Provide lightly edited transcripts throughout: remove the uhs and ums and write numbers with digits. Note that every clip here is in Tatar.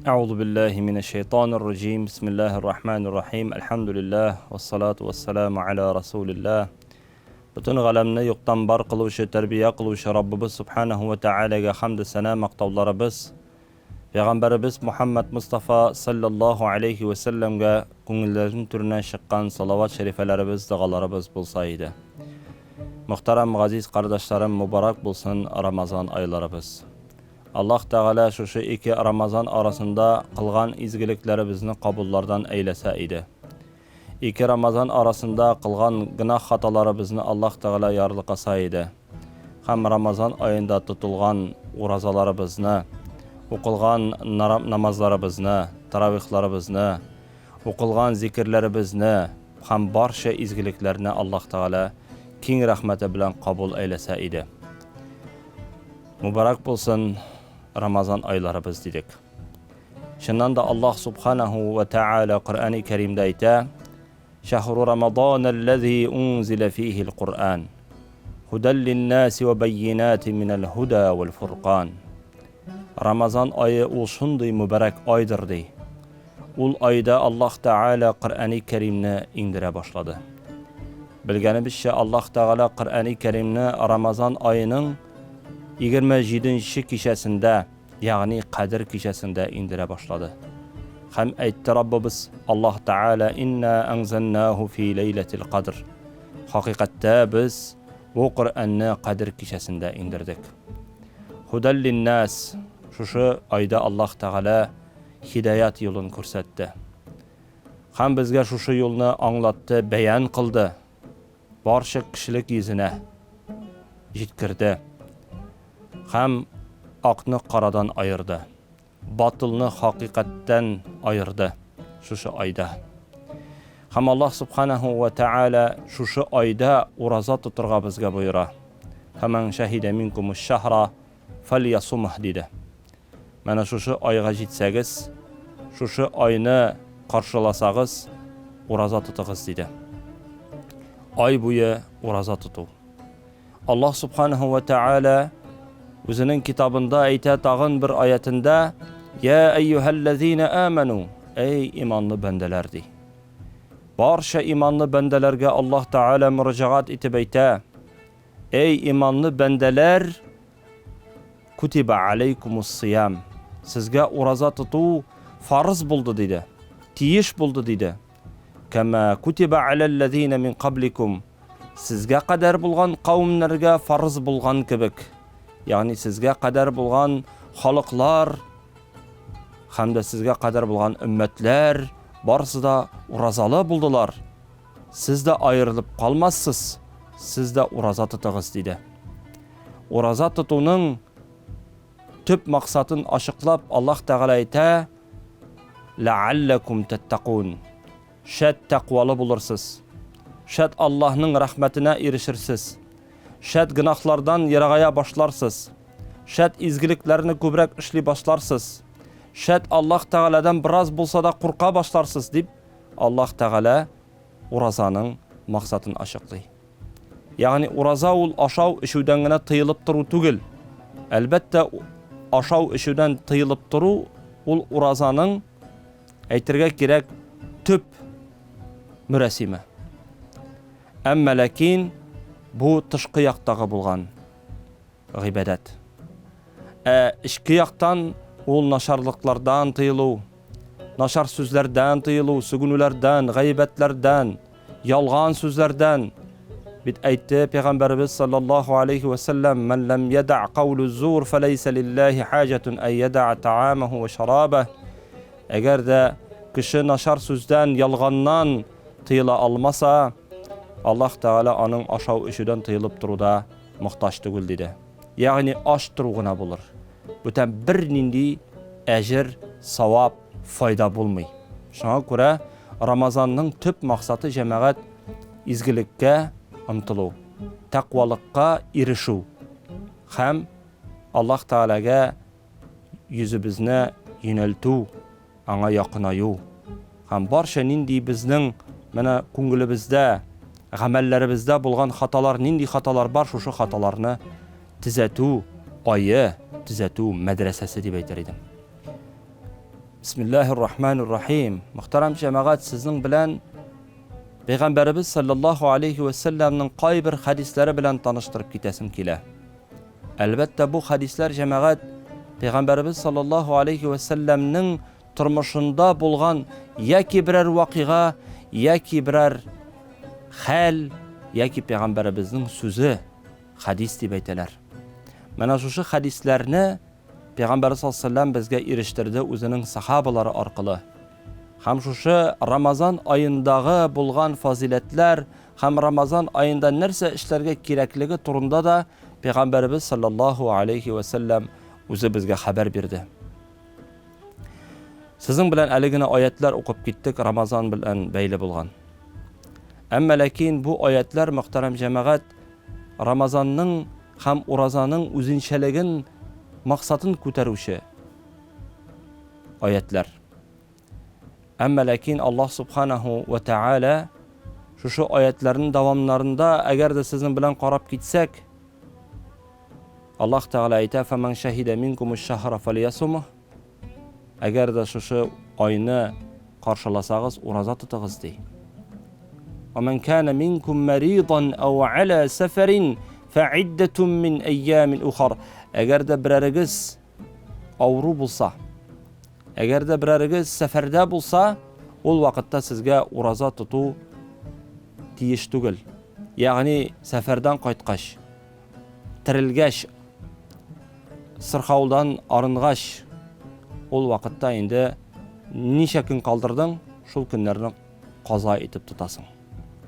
Әгъузу биллаһи минәш-шәйтанир раҗим. Бисмиллаһир рахманир рахим. Әлхәмдүлиллаһ вассалату вассаламу аля расулиллаһ. Бөтен галәмне юктан бар кылучы, тәрбия кылучы Раббыбыз Субханаһу ва Тәгаләгә хәмд сәна мактауларыбыз, Пәйгамбәребез Мухаммад Мустафа саллаллаһу алейхи ва сәлләмгә күңелләрнең түреннән чыккан салават шәрифәләребез, догаларыбыз булса иде. Мөхтәрәм газиз кардәшләрем, мубарак булсын Рамазан айларыбыз. Аллаһ Тәгалә шушы ике Рамазан арасында кылган изгелекләребезне кабуллардан әйләсә иде. Ике Рамазан арасында кылган гөнаһ-хаталарыбызны Аллаһ Тәгалә ярлыкаса иде. Һәм Рамазан аенда тотылган уразаларыбызны, укылган намазларыбызны, таравихларыбызны, укылган зикерләребезне һәм барча изгелекләрне Аллаһ Тәгалә киң рәхмәте белән кабул әйләсә иде. Мубарак булсын Рамазан айларыбыз дидек. Чыннан да Аллаһ субханаху ва тааля Коръәни Кәримдә әйтә: "Шәһру Рамадан аллази унзила фихи ал-Куръан һудан линнаси ва байинатин минал һуда вал фуркан." Рамазан ае ул шундый мөбарәк айдыр ди. Ул айда Аллаһ Тәгалә Коръәни Кәримне иңдерә башлады. Белгәнебезчә, Аллаһ Тәгалә Коръәни Кәримне Рамазан аеның 27 нче кичәсендә, ягъни Кадер кичәсендә иңдерә башлады. Һәм әйтте Раббыбыз Аллаһ Тәгалә, Инна әнзәлнәһу фи ләйләтил кадр. Хакыйкатьтә без бу Коръәнне Кадер кичәсендә иңдердек. Һудәл линнас, шушы айда Аллаһ Тәгалә һидаят юлын күрсәтте. Һәм безгә шушы юлны аңлатты, бәян кылды. Барча кешелек йөзенә җиткерде. Һәм акны карадан аерды. Батылны хакыйкатьтән аерды шушы айда. Һәм Аллаһ субханаху ва тааля шушы айда ураза тотырга безгә боера. Фәмән шәһидә минкумуш шахра фәльясумх диде. Менә шушы айга җитсәгез, шушы айны каршыласагыз, ураза тотыгыз, диде. Ай буе ураза тоту. Аллаһ субханаһу ва тааля үзенең китабында әйтә тагын бер аятында: "Я әйюһәлләзина аману", эй иманлы бәндәләр ди. Барча иманлы бәндәләргә Аллаһ Тааля мөрәҗәгать итеп әйтә: "Эй иманлы бәндәләр, Кутиба алейкумус сиям. Сезгә ураза тоту фарыз булды, диде. Тиеш булды, диде. Кәмә кутиба аләлләзина мин кабликум. Сезгә кадәр булган кавемнәргә фарыз булган кебек. Ягъни сезгә кадәр булган халыклар һәм дә сезгә кадәр булган өммәтләр барысы да уразалы булдылар. Сез дә аерылып калмассыз, сез дә ураза тотыгыз, диде. Ураза тотуның төп максатын ачыклап, Аллаһ Тәгалә әйтә, Ләалләкум тәттәкун. Шәт тәкъвалы булырсыз. Шәт Аллаһның рәхмәтенә ирешерсез. Шәт гөнаһлардан ерагая башларсыз. Шәт изгелекләрне күбрәк эшли башларсыз. Шәт Аллаһ Тәгаләдән бераз булса да курка башларсыз, дип Аллаһ Тәгалә уразаның максатын ачыклый. Ягъни ураза ул ашау эчүдән генә тыелып тору түгел. Әлбәттә, ашау эчүдән тыелып тору ул уразаның әйтергә кирәк төп мөрәсиме. Әмма ләкин бу тышкы яктагы булган гыйбадәт. Ә эчке яктан ул начарлыклардан тыелу, начар сүзләрдән тыелу, сүгенүләрдән, гайбәтләрдән, ялган сүзләрдән. Бит әйтте пәйгамбәребез саллаллаһу алейхи ва саллям, "Ман лам яда каулу зур фалейса лиллаһи хаҗатун ай яда таамаху ва шарабах." Әгәр дә кеше начар сүздән, ялганнан тыела алмаса, Аллаһ Тәгалә аның ашау-эчүдән тыелып торуда мохтаҗ түгел, диде. Ягъни ач тору гына булыр. Бүтән бернинди әҗер, савап, файда булмый. Шуңа күрә Рамазанның төп максаты җәмәгать изгелеккә омтылу, тәкъвалыкка ирешү һәм Аллаһ Тәгаләгә йөзебезне юнәлтү, аңа якынаю һәм барча нинди безнең менә күңелебездә, гамәлләребездә булган хаталар, нинди хаталар бар, шушы хаталарны төзәтү ае, төзәтү мәдрәсәсе дип әйтер идем. Бисмиллаһир рахманир рахим. Мөхтәрәм җәмәгать, сезнең белән Пәйгамбәребез саллаллаһу алейхи ва сәлламның кайбер хәдисләре белән таныштырып китәсем килә. Әлбәттә, бу хәдисләр җәмәгать Пәйгамбәребез саллаллаһу алейхи ва сәлламның тормышында булган яки берәр вакыйга, яки берәр хәл, яки пәйгамбәребезнең сүзе хәдис дип әйтәләр. Менә шушы хәдисләрне Пәйгамбәр саллаллаһу безгә ирештерде үзенең сахабалары аркылы. Һәм шушы Рамазан аендагы булган фазиләтләр һәм Рамазан аенда нәрсә эшләргә кирәклеге турында да Пәйгамбәребез саллаллаһу алейхи ва сәлләм үзе безгә хәбәр бирде. Сезнең белән әле генә аятлар укып киттек Рамазан белән бәйле булган. Әмма ләкин бу аятлар мөхтәрәм җәмәгать Рамазанның һәм уразаның үзенчәлеген, максатын күтәрүче аятлар. Әмма ләкин Аллаһ субханаху ва тааля шушы аятларның дәвамнарында, әгәр дә сезнең белән карап китсәк, Аллаһ Тәгалә әйтә, "Фәмән шәһидә минкумуш шәһра фәлиясумһ". Әгәр дә шушы айны каршыласагыз, ураза тотыгыз ди. Ва ман кана минкум маридан ау аля сафарин фаиддатун мин айямин ухар. Әгәр дә берәрегез авыру булса, әгәр дә берәрегез сәфәрдә булса, ул вакытта сезгә ураза тоту тиеш түгел. Ягъни сәфәрдән кайткач, терелгәч, сырхаудан арынгач, ул вакытта инде ничә көн калдырдың, шул көннәрне каза итеп тотасың.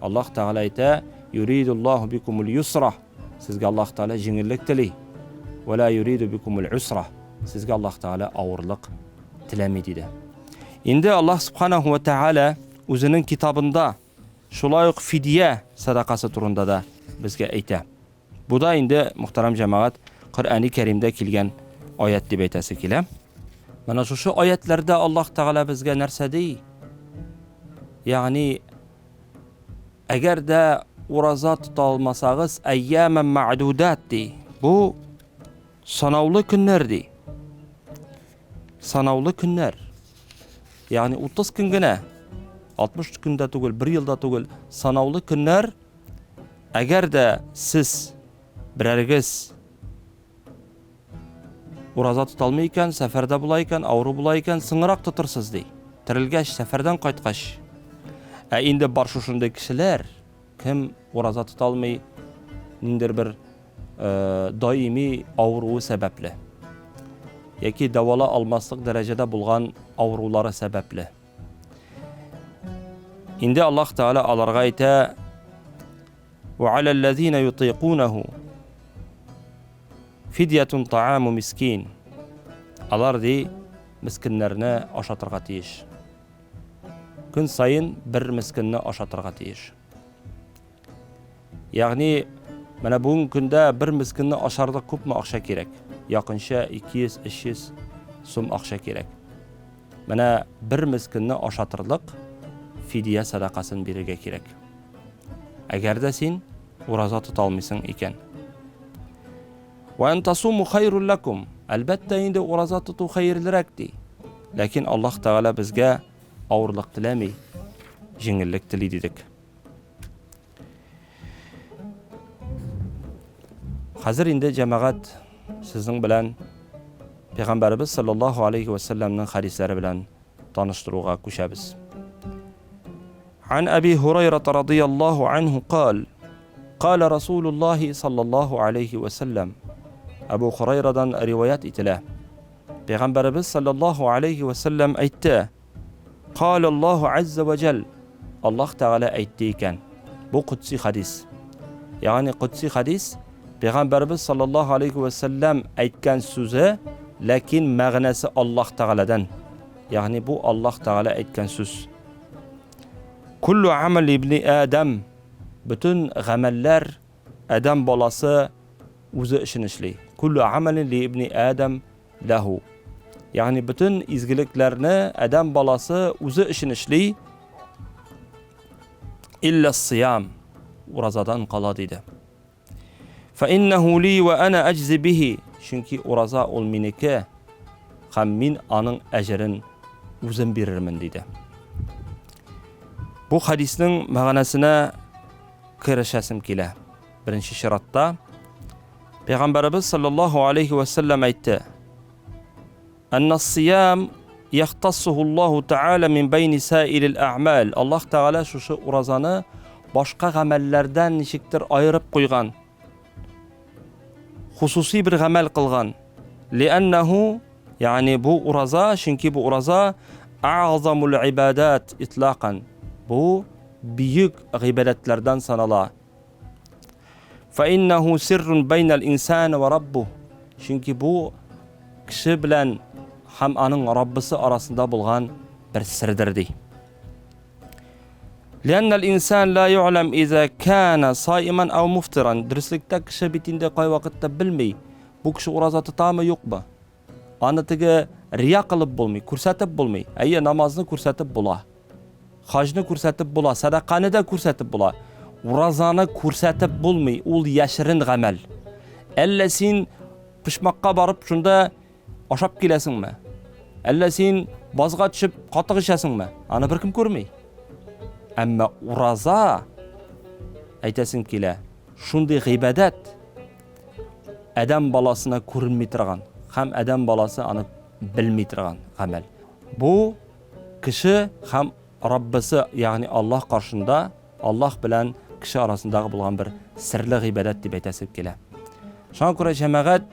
Аллаһ Тәгалә әйтә, юридуллаһу бикумул юсра. Сезгә Аллаһ Тәгалә җиңеллек тели. Ва ла юриду бикумул усра. Сезгә Аллаһ Тәгалә авырлык теләми диде. Инде Аллаһ Субханаху ва Тәгалә үзенең китабында Шулай ук фидия садакасы турында да безгә әйтә. Бу да инде, мөхтәрәм җәмәгать, Коръәни Кәримдә килгән аять дип әйтәсе килә. Менә шушы аятләрдә Аллаһ Тәгалә безгә нәрсә ди? Ягъни, әгәр дә ураза тота алмасагыз, әйяма мә'дудат ди. Бу санаулы көннәр ди. Санаулы көннәр. Ягъни 30 көн генә. 60 көн дә түгел, бер ел да түгел, санаулы көннәр. Әгәр дә сез берәрегез ураза тота алмый икән, сәфәрдә була икән, авыру була икән, соңрак тотырсыз ди. Терелгәч, сәфәрдән кайткач. Ә инде бар шушындый кешеләр, кем ураза тота алмый, ниндер бер э, даими авыруы сәбәпле яки дәвала алмаслык дәрәҗәдә булган авырулары сәбәпле. Инде Аллаһ Тәгалә аларга әйтә: "Ва алаллазина ютыйкунаху фидьятун тааму мискин". Алар ди мискиннәрне ашатырга тиеш. Көн саен бер мискинне ашатырга тиеш. Ягъни, менә бүгенге көндә бер мескенне ашарлык күпме акча кирәк? Якынча 200-300 сум акча кирәк. Менә бер мескенне ашатырлык фидия садакасын бирергә кирәк. Әгәр дә син ураза тота алмыйсың икән. Ва ан тасуму хайрул лакум. Әлбәттә инде ураза тоту хәерлерәк ди. Ләкин Аллаһ Тәгалә безгә авырлык теләми, җиңеллек тели дидек. Хәзер инде җәмәгать сезнең белән Пәйгамбәребез саллаллаһу алейхи ва сәлләмнең хәдисләре белән таныштыруга күчәбез. Ан Аби Һурайра радыяллаһу анху кал, Кала Расулуллаһи саллаллаһу алейхи ва сәлләм. Абу Хурайрадан риваять ителә. Пәйгамбәребез саллаллаһу алейхи ва сәлләм әйтте: Калә Аллаһу азза вә җәл, Аллаһ Тәгалә әйтте икән. Бу кодси хадис. Ягъни кодси хадис Пәйгамбәрбез саллаллаһу алейхи вә сәлләм әйткән сүзе, ләкин мәгънәсе Аллаһ Тәгаләдән. Ягъни бу Аллаһ Тәгалә әйткән сүз. Куллу амал ибни Адам. Бөтен гамәлләр Адам баласы үзе өчен эшли. Куллу амалин ли ибни Адам ләһу. Ягъни бөтен изгелекләрне адәм баласы үзе өчен эшли. Илля сиям уразадан кала диде. Фа иннаху ли ва ана аҗзи бихи. Чөнки ураза ул минеке һәм мин аның әҗерен үзем бирермен, диде. Бу хадисның мәгънәсенә керешәсем килә. Беренче чиратта Пәйгамбәребез саллаллаһу алейхи ва саллям әйтте: "Анна сиям яхтассуху Аллаһу Тааля мин байни саирил а'мал". Аллаһ Тааля шушы уразаны башка гамәлләрдән ничектер аерып куйган. Хусуси бер гамәл кылган. Лианнаху, ягъни бу ураза, чөнки бу ураза а'замул ибадат итлакан. Бу бөек гыйбадәтләрдән санала. Фаиннаху сиррун байнал инсан ва раббу. Чөнки бу кеше белән һәм аның Раббысы арасында булган бер сердер ди. Ләннәл инсан ла ю'лам иза кана саиман ау муфтиран. Дөреслектә кеше бит инде кайвакытта белми, бу кеше ураза тотамы, юкмы. Аны теге рия кылып булмый, күрсәтеп булмый. Әйе, намазны күрсәтеп була. Хаҗны күрсәтеп була, сәдаканы да күрсәтеп була. Уразаны күрсәтеп булмый, ул яшерен гамәл. Әллә син почмакка барып шунда ашап киләсеңме? Әллә син базга төшеп катык эчәсеңме? Аны беркем күрми. Әмма ураза әйтәсең килә, шундый гыйбадәт адәм баласына күренми торган һәм адәм баласы аны белми торган гамәл. Бу кеше һәм Раббысы, ягъни Аллаһ каршында, Аллаһ белән кеше арасындагы булган бер серле гыйбадәт дип әйтәсе килә. Шуңа күрә җәмәгать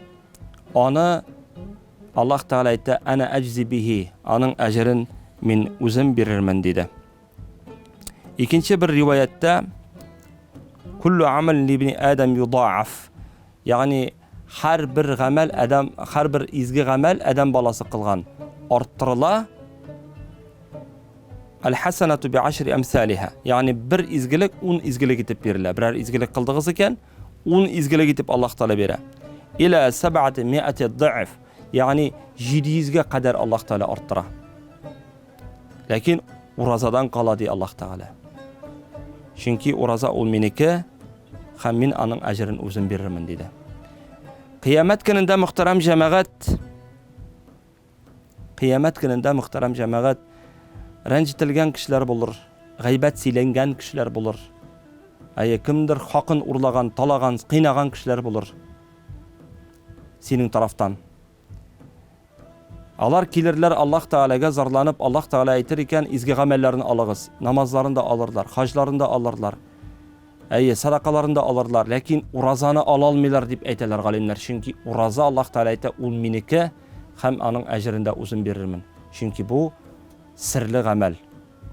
Аны Аллаһ Тәгалә әйтте, "Әнә әҗзи бихи", аның әҗерен мин үзем бирермен диде. Икенче бер риваяттә Куллу амал либни Адам юдаaf. Ягъни һәр бер гамәл адам, һәр бер изге гамәл адам баласы кылган арттырыла. Аль-хасанату би ашри амсалиха. Ягъни бер изгелек 10 изгелек итеп бирелә. Берәр изгелек кылдыгыз икән, 10 изгелек итеп Аллаһ Тәгалә бирә. Иля саб'ати ми'ати ды'ф. Ягъни 700гә кадәр Аллаһ Тәгалә арттыра. Ләкин уразадан кала ди Аллаһ Тәгалә. Чөнки ураза ул минеке һәм мин аның әҗерен үзем бирермен диде. Кыямәт көнендә мөхтәрәм җәмәгать Кыямәт көнендә, мөхтәрәм җәмәгать, рәнҗетелгән кешеләр булыр, гайбәт сөйләнгән кешеләр булыр. Әйе, кемдер хакын урлаган, талаган, кыйнаган кешеләр булыр. Синең тарафтан. Алар килерләр Аллаһ Тәгаләгә зарланып, Аллаһ Тәгалә әйтер икән, изге гамәлләрен алыгыз. Намазларын да алырлар, хаҗларын да алырлар. Әйе, садакаларын да алырлар, ләкин уразаны ала алмыйлар дип әйтәләр галимнәр. Чөнки ураза Аллаһ Тәгалә әйтә, ул минеке һәм аның әҗерен дә үзем бирермен. Чөнки бу серле гамәл.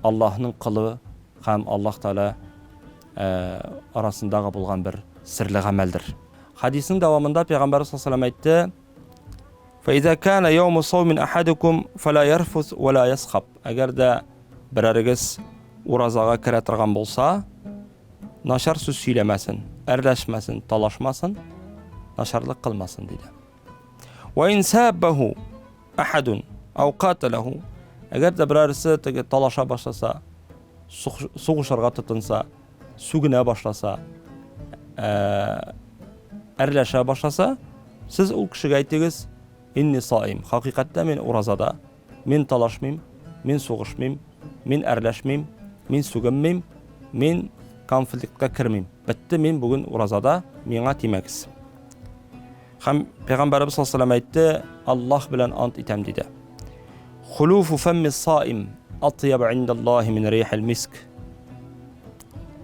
Аллаһның колы һәм Аллаһ Тәгалә э, арасындагы булган бер серле гамәлдер. Хадисның дәвамында Пәйгамбәр саллаллаһу алейһи ва сәлләм әйтте: "Фәиза кана яуму саумин ахадукум фала ярфус ва ла ясхаб." Әгәр дә Берәрегез уразага керә торган булса, начар сүз сөйләмәсен, әрләшмәсен, талашмасын, начарлык кылмасын, диде. Ва ин саббаху ахадун ау каталаху. Әгәр дә берәрсе теге талаша башласа, сугышырга тотынса, сүгенә башласа, әрләшә башласа, сез ул кешегә әйтегез, инни саим, хакыйкатьтә мин уразада, Мин талашмыйм, мин сугышмыйм, мин әрләшмим, мин сүгенмим, мин конфликтка кермим. Бетте, мин бүген уразада, миңа тимәгез. Һәм Пәйгамбәребез саллаллаһу алейһи әйтте, Аллаһ белән ант итәм диде. Хулуфу фәмми саим атьяб индаллаһи мин рихил миск.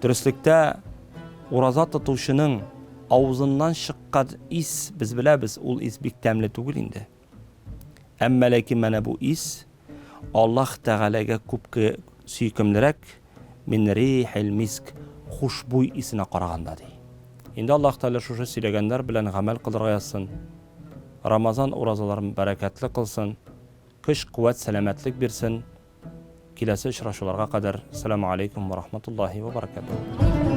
Дөреслектә ураза тотучының авызыннан чыккан ис, без беләбез, ул ис бик тәмле түгел инде. Әмма ләкин менә бу ис Аллаһ Тәгаләгә күпкә сөйкемлерәк мин рихил миск, хушбуй исенә караганда, ди. Инде Аллаһ Тәгалә шушы сөйләгәннәр белән гамәл кылырга язсын. Рамазан уразаларын бәрәкәтле кылсын. Көч, куәт, сәламәтлек бирсен. Киләсе очрашуларга кадәр, Ассаламу алейкум ва рахматуллахи ва баракатуһ.